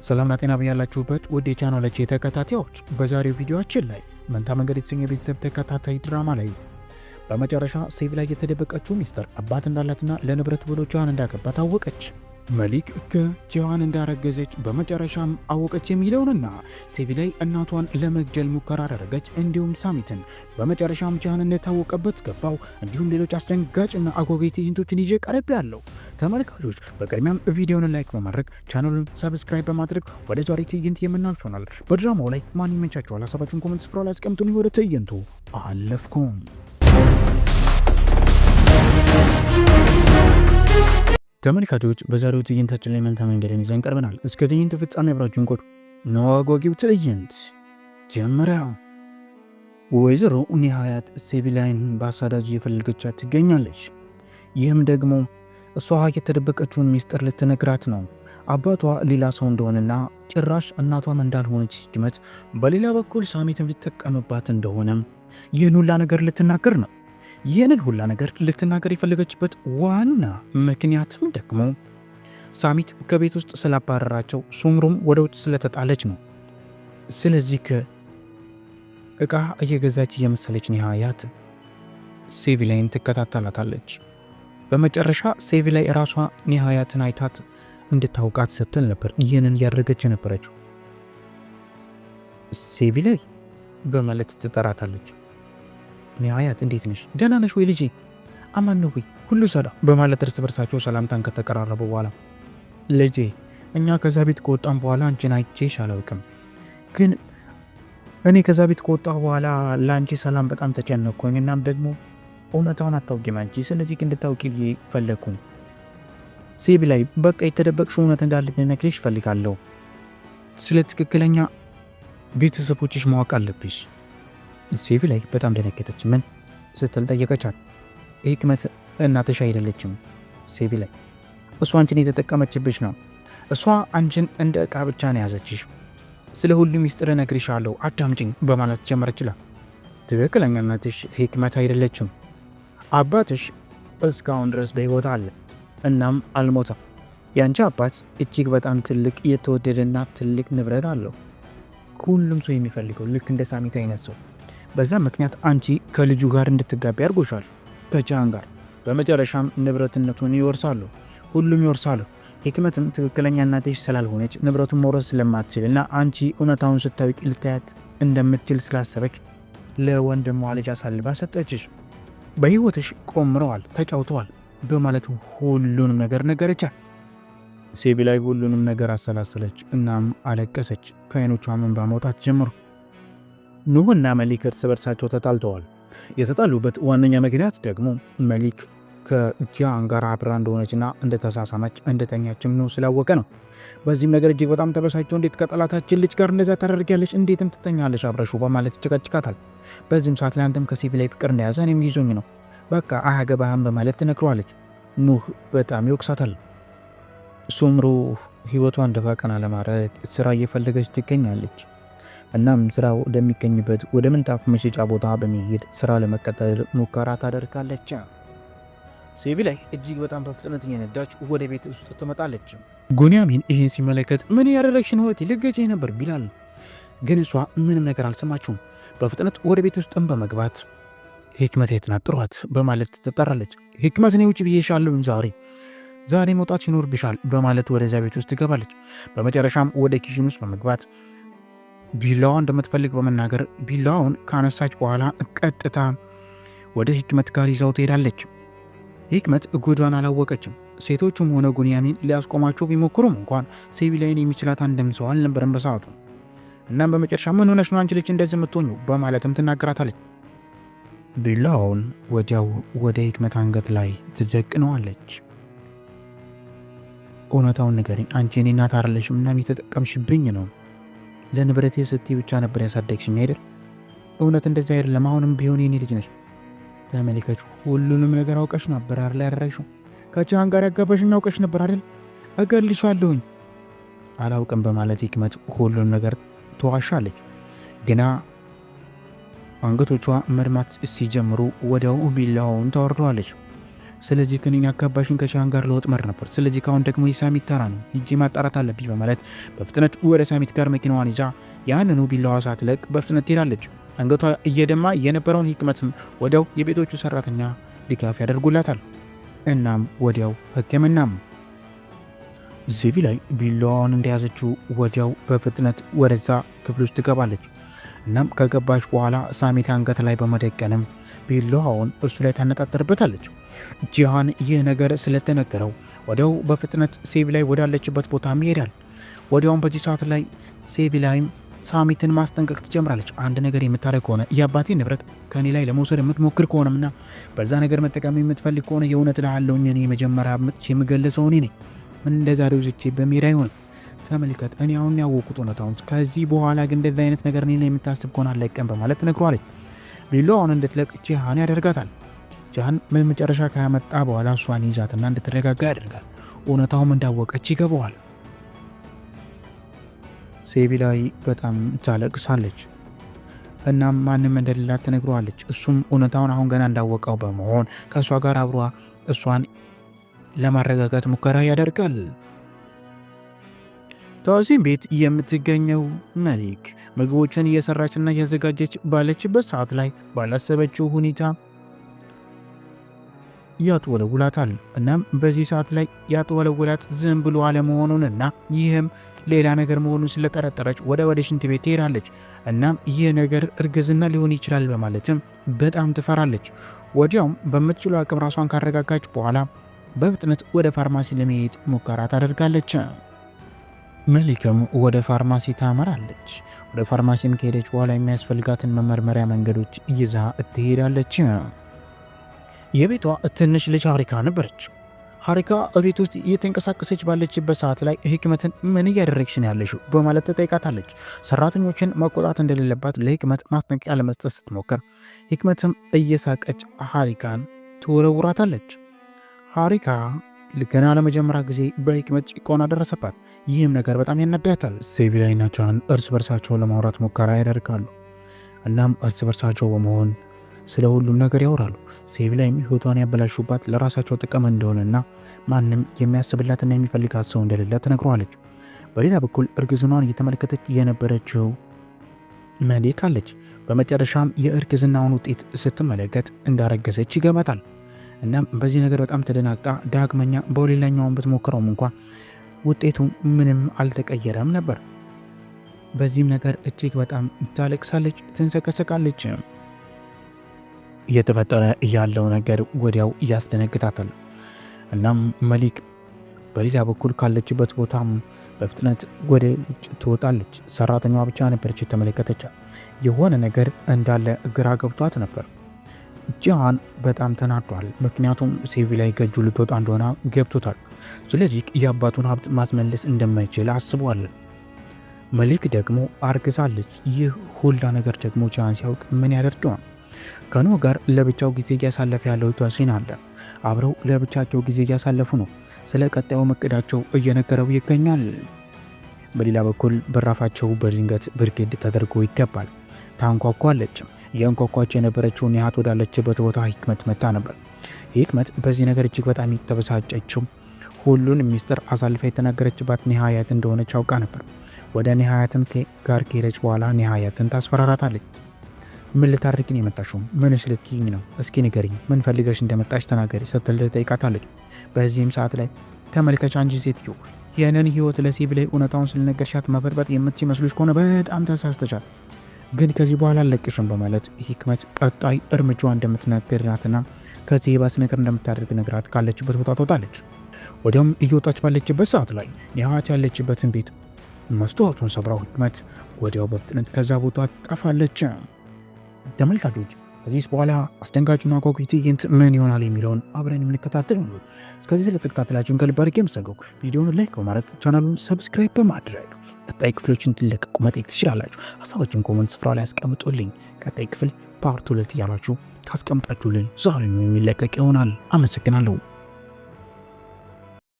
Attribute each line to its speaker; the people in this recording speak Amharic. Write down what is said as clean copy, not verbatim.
Speaker 1: ሰላምና ጤና ባላችሁበት ውድ የቻናላችን ተከታታዮች፣ በዛሬው ቪዲዮአችን ላይ መንታ መንገድ የተሰኘ የቤተሰብ ተከታታይ ድራማ ላይ በመጨረሻ ሴቪላይ የተደበቀችው ሚስጥር አባት እንዳላትና ለንብረት ብሎ ጃን እንዳገባ ታወቀች። መሊክ ከጂሃን እንዳረገዘች በመጨረሻም አወቀች የሚለውንና ሴቪላይ እናቷን ለመግደል ሙከራ አደረገች፣ እንዲሁም ሳሚትን በመጨረሻም ጂሃን እንደታወቀበት ገባው። እንዲሁም ሌሎች አስደንጋጭና አጓጊ ትዕይንቶችን ይዤ ቀርቤያለሁ። ተመልካቾች፣ በቅድሚያም ቪዲዮውን like በማድረግ ቻናሉን subscribe በማድረግ ወደ ዛሬ ትዕይንት የምናልፍ ይሆናል። በድራማው ላይ ማን ይመቻችኋል? ሀሳባችሁን comment ስፍራ ላይ አስቀምጡን። ወደ ትዕይንቱ አለፍኩም። ተመልካቾች፣ በዛሬው ትዕይንታችን ላይ መንታ መንገድን ይዘን ቀርበናል። እስከ ትዕይንቱ ፍጻሜ አብራችሁን ቆዩ። ነው አጓጊው ትዕይንት ጀመረ። ወይዘሮ ኒሃያት ሴቪላይን በአሳዳጅ እየፈለገቻት ትገኛለች። ይህም ደግሞ እሷ የተደበቀችውን ሚስጥር ልትነግራት ነው። አባቷ ሌላ ሰው እንደሆነና ጭራሽ እናቷም እንዳልሆነች ሂክመት በሌላ በኩል ሳሚትም ሊጠቀምባት እንደሆነም ይህን ሁላ ነገር ልትናገር ነው። ይህንን ሁላ ነገር ልትናገር የፈለገችበት ዋና ምክንያትም ደግሞ ሳሚት ከቤት ውስጥ ስላባረራቸው ሱምሩም ወደ ውጭ ስለተጣለች ነው። ስለዚህ ከእቃ እየገዛች እየመሰለች ኒሃያት ሴቪላይን ትከታተላታለች። በመጨረሻ ሴቪላይ ራሷ ኒሃያትን አይታት እንድታውቃት ስትል ነበር ይህንን እያደረገች የነበረችው። "ሴቪላይ" በማለት ትጠራታለች። "ኒሃያት፣ እንዴት ነሽ? ደህና ነሽ ወይ ልጄ? አማን ነው ወይ? ሁሉ ሰላም?" በማለት እርስ በርሳቸው ሰላምታን ከተቀራረቡ በኋላ፣ "ልጄ፣ እኛ ከዛ ቤት ከወጣን በኋላ አንቺን አይቼሽ አላውቅም፣ ግን እኔ ከዛ ቤት ከወጣሁ በኋላ ለአንቺ ሰላም በጣም ተጨነቅኩኝ። እናም ደግሞ እውነታውን አታውቂም አንቺ፣ ስለዚህ እንድታውቂ ብዬ ፈለግኩኝ። ሴቪላይ፣ በቃ የተደበቅሽው እውነት እንዳለ ልነግርሽ እፈልጋለሁ። ስለ ትክክለኛ ቤተሰቦችሽ ማወቅ አለብሽ።" ሴቪላይ በጣም ደነገጠች። "ምን?" ስትል ጠየቀቻት። "ህክመት እናትሽ አይደለችም ሴቪላይ። እሷ አንቺን የተጠቀመችብሽ ነው። እሷ አንቺን እንደ ዕቃ ብቻ ነው ያዘችሽ። ስለ ሁሉ ሚስጥር እነግርሻለሁ፣ አዳምጪኝ" በማለት ጀመረችላት። "ትክክለኛ እናትሽ ህክመት አይደለችም። አባትሽ እስካሁን ድረስ በሕይወት አለ፣ እናም አልሞተም። የአንቺ አባት እጅግ በጣም ትልቅ የተወደደና ትልቅ ንብረት አለው። ሁሉም ሰው የሚፈልገው፣ ልክ እንደ ሳሚት አይነት ሰው። በዛ ምክንያት አንቺ ከልጁ ጋር እንድትጋቢ አድርጎሻል፣ ከጃን ጋር። በመጨረሻም ንብረትነቱን ይወርሳሉ፣ ሁሉም ይወርሳሉ። ህክመትም ትክክለኛ እናትሽ ስላልሆነች ንብረቱን መውረስ ስለማትችል እና አንቺ እውነታውን ስታውቂ ልታያት እንደምትችል ስላሰበች ለወንድሟ ልጅ አሳልፋ ሰጠችሽ። በህይወትሽ ቆምረዋል፣ ተጫውተዋል" በማለት ሁሉንም ነገር ነገረቻት። ሴቪላይ ሁሉንም ነገር አሰላሰለች፣ እናም አለቀሰች። ከዓይኖቿ እንባ መውጣት ጀመሩ። ኑህና መሊክ እርስ በርሳቸው ተጣልተዋል። የተጣሉበት ዋነኛ ምክንያት ደግሞ መሊክ ከጂያን ጋር አብራ እንደሆነችና እንደተሳሳመች እንደተኛችም ነው ስላወቀ ነው። በዚህም ነገር እጅግ በጣም ተበሳጭቶ "እንዴት ከጠላታችን ልጅ ጋር እንደዚያ ታደርጊያለሽ? እንዴትም ትተኛለሽ አብረሹ?" በማለት ይጨቀጭቃታል። በዚህም ሰዓት ላይ አንተም ከሴቪላይ ፍቅር እንደያዘ እኔም ይዞኝ ነው፣ በቃ አያገባህም በማለት ትነግረዋለች። ኑህ በጣም ይወቅሳታል። ሱምሩ ህይወቷን ደፋ ቀና ለማድረግ ስራ እየፈለገች ትገኛለች። እናም ስራ ወደሚገኝበት ወደ ምንጣፍ መሸጫ ቦታ በመሄድ ስራ ለመቀጠር ሙከራ ታደርጋለች። ሴቪላይ እጅግ በጣም በፍጥነት እየነዳች ወደ ቤት ውስጥ ትመጣለች። ጉንያሚን ይህን ሲመለከት "ምን ያደረግሽ ነው እህቴ? ልትገጪኝ ነበር" ቢላል ግን እሷ ምንም ነገር አልሰማችውም። በፍጥነት ወደ ቤት ውስጥም በመግባት "ህክመት የት ናት? ጥሯት" በማለት ትጠራለች። "ህክመት፣ እኔ ውጭ ብዬሻለሁ፣ ዛሬ ዛሬ መውጣት ይኖርብሻል" በማለት ወደዚያ ቤት ውስጥ ትገባለች። በመጨረሻም ወደ kitchen ውስጥ በመግባት ቢላዋ እንደምትፈልግ በመናገር ቢላዋውን ካነሳች በኋላ ቀጥታ ወደ ህክመት ጋር ይዛው ትሄዳለች። ህክመት ጉዷን አላወቀችም። ሴቶቹም ሆነ ጉንያሚን ሊያስቆማቸው ቢሞክሩም እንኳን ሴቪላይን የሚችላት አንድም ሰው አልነበረም በሰዓቱ። እናም በመጨረሻ "ምን ሆነሽ ነው አንቺ ልጅ እንደዚህ የምትሆኚው?" በማለትም ትናገራታለች። ቢላዋውን ወዲያው ወደ ህክመት አንገት ላይ ትደቅነዋለች። "እውነታውን ንገሪኝ፣ አንቺ የኔ እናት አይደለሽም፣ እናም የተጠቀምሽብኝ ነው። ለንብረቴ ስትይ ብቻ ነበር ያሳደግሽኝ አይደል? እውነት እንደዚህ አይደለም። አሁንም ቢሆን የኔ ልጅ ነሽ። ተመልከች፣ ሁሉንም ነገር አውቀሽ ነበር አይደል ያደረግሽው? ከቻን ጋር ያጋባሽኝ አውቀሽ ነበር አይደል? እገልሻለሁኝ።" "አላውቅም" በማለት ህክመት ሁሉንም ነገር ትዋሻለች። ግና አንገቶቿ መድማት ሲጀምሩ ወዲያው ቢላዋውን ታወርደዋለች። ስለዚህ ከኔን ያጋባሽን ከሻን ጋር ለወጥመድ ነበር። ስለዚህ ካሁን ደግሞ የሳሚት ተራ ነው፣ ሂጄ ማጣራት አለብኝ በማለት በፍጥነት ወደ ሳሚት ጋር መኪናዋን ይዛ ያንኑ ቢላዋ ሳትለቅ በፍጥነት ትሄዳለች። አንገቷ እየደማ የነበረውን ህክመትም ወዲያው የቤቶቹ ሰራተኛ ድጋፍ ያደርጉላታል። እናም ወዲያው ሕክምናም ዜቪ ላይ ቢላዋን እንደያዘችው ወዲያው በፍጥነት ወደዛ ክፍል ውስጥ ትገባለች። እናም ከገባች በኋላ ሳሚት አንገት ላይ በመደቀንም ቢላዋውን እሱ ላይ ታነጣጠርበታለች። ጂሃን ይህ ነገር ስለተነገረው ወዲያው በፍጥነት ሴቪ ላይ ወዳለችበት ቦታም ይሄዳል። ወዲያውም በዚህ ሰዓት ላይ ሴቪ ላይም ሳሚትን ማስጠንቀቅ ትጀምራለች። አንድ ነገር የምታደርግ ከሆነ፣ የአባቴ ንብረት ከኔ ላይ ለመውሰድ የምትሞክር ከሆነምና በዛ ነገር መጠቀም የምትፈልግ ከሆነ፣ የእውነት እልሃለሁ እኔ መጀመሪያ መጥቼ የምገልሰው እኔ ነኝ። እንደ ዛሬው ዝቼ በሜዳ አይሆንም። ተመልከት፣ እኔ አሁን ያወቁት እውነታውን። ከዚህ በኋላ ግን እንደዚህ አይነት ነገር እኔ ላይ የምታስብ ከሆነ አለቀም በማለት ትነግረዋለች። ቢላዋውን እንድትለቅ ጂሃን ያደርጋታል። ጂሃን መጨረሻ ካመጣ በኋላ እሷን ይዛትና እንድትረጋጋ ያደርጋል። እውነታውም እንዳወቀች ይገባዋል። ሴቢ ላይ በጣም ታለቅሳለች። እናም ማንም እንደሌላት ትነግረዋለች። እሱም እውነታውን አሁን ገና እንዳወቀው በመሆን ከእሷ ጋር አብሯ እሷን ለማረጋጋት ሙከራ ያደርጋል። ታዚም ቤት የምትገኘው መሊክ ምግቦችን እየሰራችና እያዘጋጀች ባለችበት ሰዓት ላይ ባላሰበችው ሁኔታ ያጥወለውላታል። እናም በዚህ ሰዓት ላይ ያጥወለውላት ዝም ብሎ አለመሆኑንና ይህም ሌላ ነገር መሆኑን ስለጠረጠረች ወደ ሽንት ቤት ትሄዳለች። እናም ይህ ነገር እርግዝና ሊሆን ይችላል በማለትም በጣም ትፈራለች። ወዲያውም በምትችለው አቅም ራሷን ካረጋጋች በኋላ በፍጥነት ወደ ፋርማሲ ለመሄድ ሙከራ ታደርጋለች። መሊክም ወደ ፋርማሲ ታመራለች። ወደ ፋርማሲም ከሄደች በኋላ የሚያስፈልጋትን መመርመሪያ መንገዶች ይዛ ትሄዳለች። የቤቷ ትንሽ ልጅ ሀሪካ ነበረች። ሀሪካ እቤት ውስጥ እየተንቀሳቀሰች ባለችበት ሰዓት ላይ ህክመትን ምን እያደረግሽ ነው ያለሽው በማለት ትጠይቃታለች። ሰራተኞችን መቆጣት እንደሌለባት ለህክመት ማስጠንቀቂያ ለመስጠት ስትሞክር ህክመትም እየሳቀች ሀሪካን ትወረውራታለች። ሀሪካ ገና ለመጀመሪያ ጊዜ በህክመት ጭቆና ደረሰባት። ይህም ነገር በጣም ያናዳታል። ሴቪላይና ቻን እርስ በርሳቸው ለማውራት ሙከራ ያደርጋሉ። እናም እርስ በርሳቸው በመሆን ስለ ሁሉም ነገር ያወራሉ። ሴቪላይም ህይወቷን ያበላሹባት ለራሳቸው ጥቅም እንደሆነና ማንም የሚያስብላትና የሚፈልጋት ሰው እንደሌለ ትነግረዋለች። በሌላ በኩል እርግዝናዋን እየተመለከተች የነበረችው መሌክ አለች። በመጨረሻም የእርግዝናውን ውጤት ስትመለከት እንዳረገዘች ይገባታል። እናም በዚህ ነገር በጣም ተደናግጣ ዳግመኛ በሌላኛውን ብትሞክረውም እንኳ ውጤቱ ምንም አልተቀየረም ነበር። በዚህም ነገር እጅግ በጣም ታለቅሳለች፣ ትንሰቀሰቃለች። እየተፈጠረ ያለው ነገር ወዲያው ያስደነግጣታል። እናም መሊክ በሌላ በኩል ካለችበት ቦታም በፍጥነት ወደ ውጭ ትወጣለች። ሰራተኛዋ ብቻ ነበረች የተመለከተች። የሆነ ነገር እንዳለ ግራ ገብቷት ነበር። ጂሃን በጣም ተናዷል። ምክንያቱም ሴቪ ላይ ከእጁ ልትወጣ እንደሆነ ገብቶታል። ስለዚህ የአባቱን ሀብት ማስመለስ እንደማይችል አስቧል። መሊክ ደግሞ አርግዛለች። ይህ ሁላ ነገር ደግሞ ጂሃን ሲያውቅ ምን ያደርገዋል? ከኖህ ጋር ለብቻው ጊዜ እያሳለፈ ያለው ቶሲን አለ። አብረው ለብቻቸው ጊዜ እያሳለፉ ነው። ስለ ቀጣዩ እቅዳቸው እየነገረው ይገኛል። በሌላ በኩል በራፋቸው በድንገት ብርግድ ተደርጎ ይገባል። ታንኳኳለች። እያንኳኳች የነበረችው ኒሃት ወዳለችበት ቦታ ህክመት መታ ነበር። ህክመት በዚህ ነገር እጅግ በጣም የተበሳጨችው ሁሉን ሚስጥር አሳልፋ የተናገረችባት ኒሃያት እንደሆነች አውቃ ነበር። ወደ ኒሃያትም ጋር ከሄደች በኋላ ኒሃያትን ታስፈራራታለች። ምን ልታደርጊ ነው የመጣሽው? ምንስ ልትይኝ ነው? እስኪ ንገሪኝ፣ ምን ፈልገሽ እንደመጣሽ ተናገሪ ስትል ትጠይቃታለች። በዚህም ሰዓት ላይ ተመልከች አንቺ ሴትዮ የነን ህይወት ለሴብ ላይ እውነታውን ስለነገርሻት መበጥበጥ የምትመስሉሽ ከሆነ በጣም ተሳስተሻል፣ ግን ከዚህ በኋላ አለቅሽም በማለት ህክመት ቀጣይ እርምጃዋ እንደምትነግራትና ከዚህ የባሰ ነገር እንደምታደርግ ነግራት ካለችበት ቦታ ትወጣለች። ወዲያውም እየወጣች ባለችበት ሰዓት ላይ ኒሃት ያለችበትን ቤት መስተዋቱን ሰብራው ህክመት ወዲያው በፍጥነት ከዛ ቦታ ጠፋለች። ተመልካቾች፣ ከዚህ በኋላ አስደንጋጩና አጓጊ ትዕይንት ምን ይሆናል የሚለውን አብረን የምንከታተል ነው። እስከዚህ ስለተከታተላችሁን ከልብ አድርጌ አመሰግናለሁ። ቪዲዮውን like በማድረግ ቻናሉን subscribe በማድረግ ቀጣይ ክፍሎች እንዲለቀቁ መጠየቅ ትችላላችሁ። ሀሳባችሁን comment ስፍራ ላይ አስቀምጡልኝ። ቀጣይ ክፍል part 2 እያላችሁ ካስቀምጣችሁልኝ ዛሬ ነው የሚለቀቅ ይሆናል። አመሰግናለሁ።